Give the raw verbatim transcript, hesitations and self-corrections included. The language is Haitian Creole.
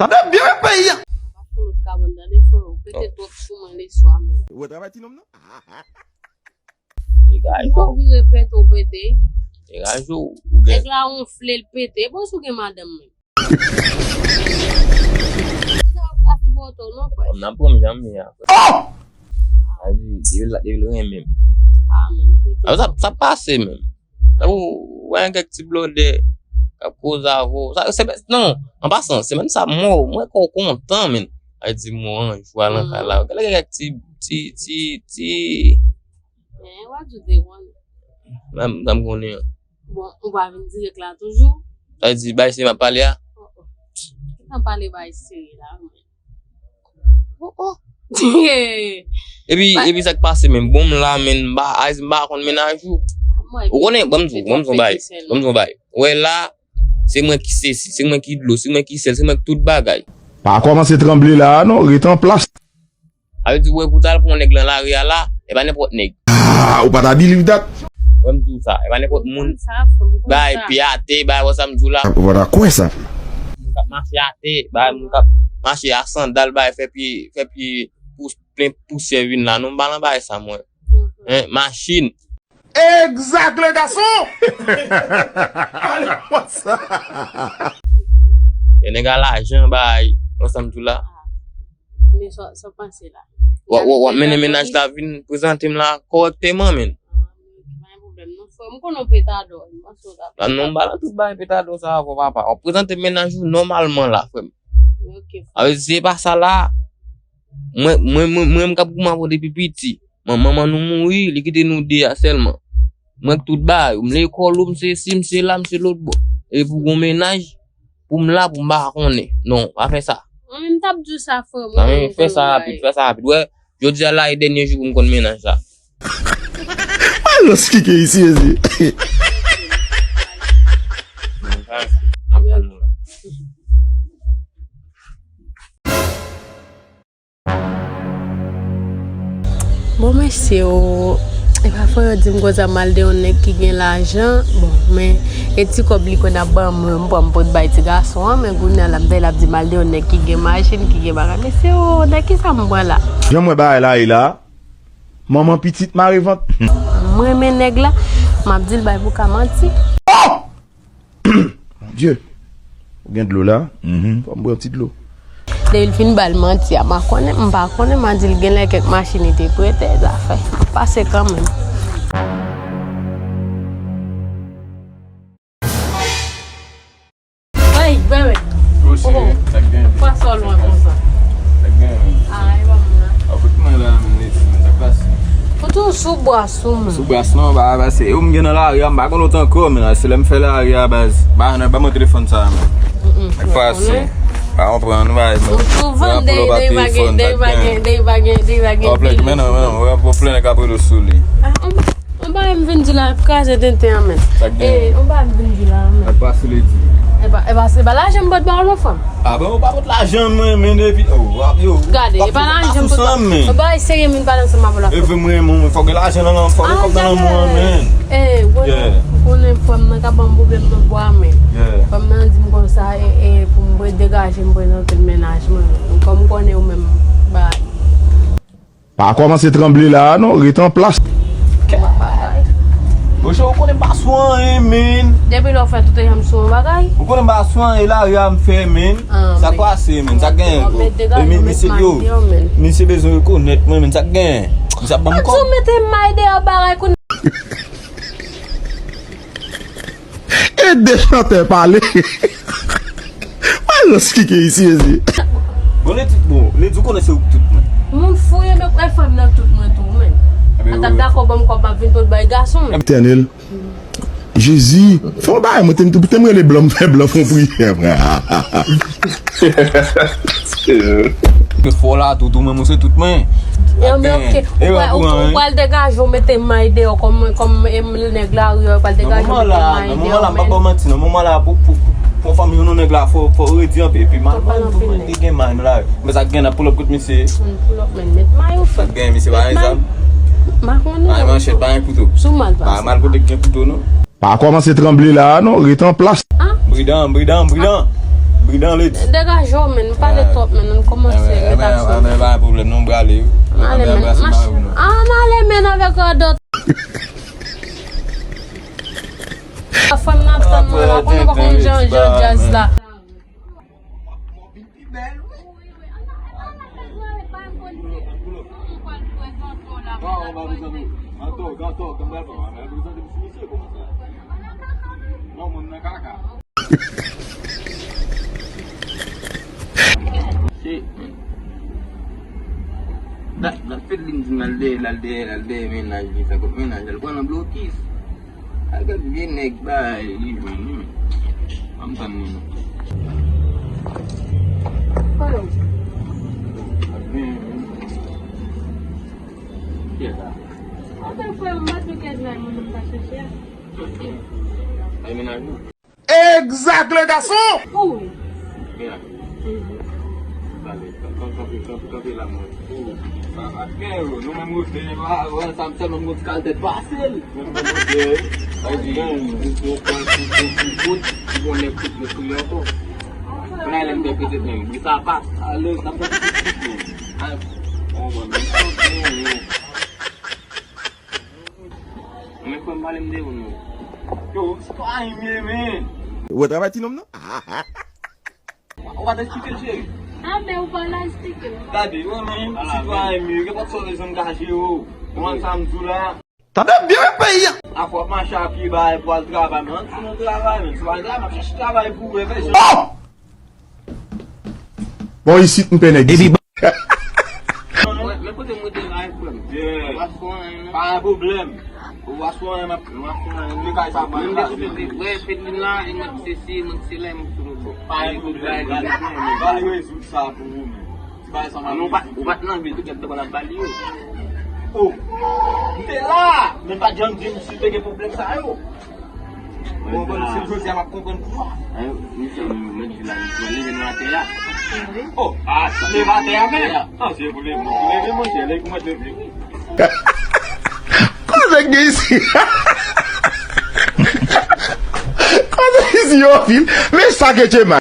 Tande byen peyi a. Pa fon lòt kabann, tande frè, ou pete twòp sou mwen leswa menm. Ou wè travay ti nonm nan? Degaje w. Ou vire pete, ou pete. Degaje w, ou gen. Nèg la wonfle, l pete. Bon, si w gen madanm menm. Sa w ka sipòte w non, frè. Kòm nan pran m janm ye a, frè. Oh! A di, depi l, depi l renmen m. Ah, men, pete. Ah, sa, sa pase menm. Ou wè yon kèk ti blòdè k ap koze avè w. Sa, se, non, an pasan, semèn sa, mwen, mwen wè kò w kontan, men. Ay di mwen an jwa nan kay la. Gade kèk ti, ti, ti, ti. Men, w a di w te konnen. Sa m, sa m konnen an. Bon, ou pa vin dirèk la toujou? Sa vle di, bay serye m ap pale a? Oh, oh. Ki tan pale bay serye la, men? Oh, oh. Epi, epi sa k pase menm, bon, m la, men, m pa, ay, m pa konn mennaj ou. Ou konnen, ban m di w, ban m di w yon bagay, ban m di w yon bagay. Ou wè la, se mwen ki sesi, se mwen ki dlo, se mwen ki sèl, se mwen ki tout bagay. Pa kòmanse tranble la a non, rete an plas. Sa vle di, ou wè pou w t al pran yon nèg nan lari a la, e pa nenpòt nèg. Ah, ou pa ta believe that? Wè m di w sa, e pa nenpòt moun. Bay pye atè, bay wè sa m di w la. Ou pa ta kwè sa. Moun k ap mache atè, bay moun k ap mache a sandal, bay fè pye, fè pye pous, plen pousyè vin la. Non, m pa nan bagay sa, mwen. Hein, machin. Exact, le garçon! Allez, what's up? E nèg a lajan bay, wè sa m di w la. Men sa, sa w panse la? W ap, w ap, w ap mennen mennaj la vin prezante m la kòrèkteman, men. Ah, men pa gen pwoblèm non, frè. M konnen w petadò, m panse w t ap. Ah, non, m pa nan tout bagay petadò sa avè w, papa. W ap prezante m mennaj ou nòmalman la, frè m. Ok, frè. Avè se pa sa la. Mwen, mwen, mwen, mwen, m k ap goumen avè w depi piti. Man, manman nou mouri, li kite nou de a sèlman. Mwen k tout bagay, m lekòl ou, m se si, m se la, m se lòt bò. E pou gon mennaj, pou m la, pou m pa konnen. Non, pa fè sa. Mwen menm t ap di w sa, frè m. Mwen menm fè sa rapid, fè sa rapid. Wè, jodi a la e dènye jou pou m konn mennaj la. Alòs, kike isi, isi. Bon, mesye, o, e pa fò yo di m konsa m al de yon nèg ki gen lajan. Bon, men, e ti kòb li konn ap ban mwen, m pran m pot bay ti gason an, men kounye a la m tande l ap di m al de yon nèg ki gen machin, ki gen bagay. Mesye, o, nan kisa m pran la? Jan m wè bagay la ye la, manman pitit mare vant. M renmen nèg la, m ap di l bay pou ka manti. Oh! Mon Dieu. Ou gen dlo la? Mhm. Fò m bwè yon ti dlo. Depi l fin ba l manti a, m pa konnen, m pa konnen, m a di l genlè kèk machin li te prete, zafè. M ap pase kanmenm. Hey, bebe. Oh, cheri, sa k gen? Poukwa sa w lwen konsa? Sa k gen? Ah, e pa moun nan. Ou fout mwen la, men, men, sa k pase? Ou toujou sou bwa. Sou mwen. Sou bras non, ba, ba, se yo m gen nan lari a, m pa konn lòt ankò, men se lè m fè lari a, baz. Ba, nan, ban mwen telefòn sa a, men. Nèg pase. Pa konprann, ba, men. Ou souvan, dèyè, dèyè pa gen, dèyè pa gen, dèyè pa gen, dèyè pa gen pil. Men non, men non, wè, pou plen nèg ap rele sou li. Ah, on, on bagay m vin di la, ap kraze tenten an, men. Sa k gen? Eh, on bagay m vin di la, men. Nèg pase, li di. E pa, e pa, se pa lajan m pot ba w non, frè m. Ah bon, ou pa pot lajan mwen, men depi, oh, yo. Gade, e pa lajan m pot ba w. Ou pa eseye vin pale ansanm avè l. E vre mwen, mwen, fòk gen lajan nan, fòk gen kòb nan lanmou an, men. Eh, ou konnen frè m nan ka ban m pwoblèm nan bwa, men. Frè m nan di m konsa, e, e, pou m degaje m prezante l mennaj mwen. Kòm m konnen ou menm, bay. Pa kòmanse tranble la a non, ret an plas. Monchè, ou konnen m pa sou anyen, men. Depi lè w fè tout jan m sou yon bagay. Ou konnen m pa sou anyen, lari a m fè, men. Sa k pase, men? Sa k gen? E, men, misye, yo, misye bezwen rekonèt mwen, men. Sa k gen? Misye ap ban m kòb. Mete may deyò bagay kounye. E de chantè pale. Alòs, kike isi, isi. Bon, Ledi, bon, Ledi, ou konnen se ou k tout mwen. Moun fou ye, men frè m nan tout mwen tou, men. An t ap dakò ban m kòb, m ap vin pot bay gason, men. Etènèl. Jezi, fè yon bagay, mwen te, te m rele blan, m fè blan fè yon priyè, frè. Fò la, tout, ou menm, ou se tout mwen. Yo, men, ok. Ou pral, ou pral degaje, ou mete may deyò, kòm, kòm, em, nèg lari a, ou pral degaje, ou mete may deyò, men. Nan moman la, m pa ba w manti, nan moman la, pou, pou, pou, pou fanmi yon nèg la, fò, fò redi anpil, epi mal, mal, tout moun te gen may, nou la. Men sa k gen, n ap pull up kot misye. Pull up, men, met may ou fè. Sa k gen, misye pa gen zam. M pa konnen. Pa gen manchèt, pa gen kouto. Sou mal pase. Pa mal kote k gen kouto, non. Pa kòmanse tranble la a non, ret an plas. Ah. Pridan, pridan, pridan. Pridan, Lady. Degaje w, menn. Pale twòp, menn. Ann kòmanse redaksyon. Ann ale, menn. Ann ale, menn, avèk radòt. Frè m nan ap tann mwen la, konnen pa konn jan, jan djaz la. Shit, man. Dat, dat fè li m di m al dèyè, l al dèyè, l al dèyè mennaj li, sa kot mennaj, al pran nan blokis. Al gad vye nèg bay li jwenn wi. Ban m tann li non. Kote w? Kiyès sa? Anfen, frè m, m pa t wè kèt la, moun m pa chèche a. Ay mennaj ou? Exact, le garçon! Wi. Mennaj ou? Mhm. Pale, kanpe, kanpe, kanpe la, mwen. Sa va byen, yo. Nou menm nou te la, wè, sa m sèlman mwen ti kal tèt pase l. Menm mwen te, sa di, ou pran tout, tout, tout, tout, ou konnen tout le kriye ankò. Kounye a lè m te pitit menm, di sa pa. Ale, sa m te pitit menm. Ay, bon, bon, men sa w di, men. Men frè m pale m de ou non. Yo, se pa anyen, men. Ou wè travay ti nonm nan? Ou pa t eksplike l, cheri. A, men ou pa la eksplike l. Gade, ou menm, si pa anyen, gen pòt sòl zòn kache yo. Ou konn sa m di w la. Tande byen, peyi a. Afè w ap mache a pye bay pou al travay, men ann fouti nou travay, men si w pa travay, m ap chèche travay pou ou, e fè jan. Oh! Bon, isit, m pè nèg isit. Epi mwen, men kote mwen te la, frè m. Yeah. Ou pa sou anyen, non. Pa gen pwoblèm. Ou pa sou anyen, m ap, m ap fè anyen. Mwen te sou Fedlin, wè, Fedlin la, e mwen se si, e mwen se la, e mwen sou lòt bò. Pa gen pwoblèm. Gade, gade, gade, rezoud sa pou ou menm. Ti bagay sa, ou pa, ou pa t nan vil, tout nèg te konn ap ba li yo. Oh! M te la! Men pa t janm di m si te gen pwoblèm sa yo. Bon, bon, se jodi a m ap konprann pou mwen. An, misye, mwen di la, misye, leve nan atè a. Oh, ah, leve atè a, men. Ah, se pou leve, pou leve, monchè, lè kòmanse leve. Koze gen isi. Koze isi, yo, fin. Men sa ke Tchema.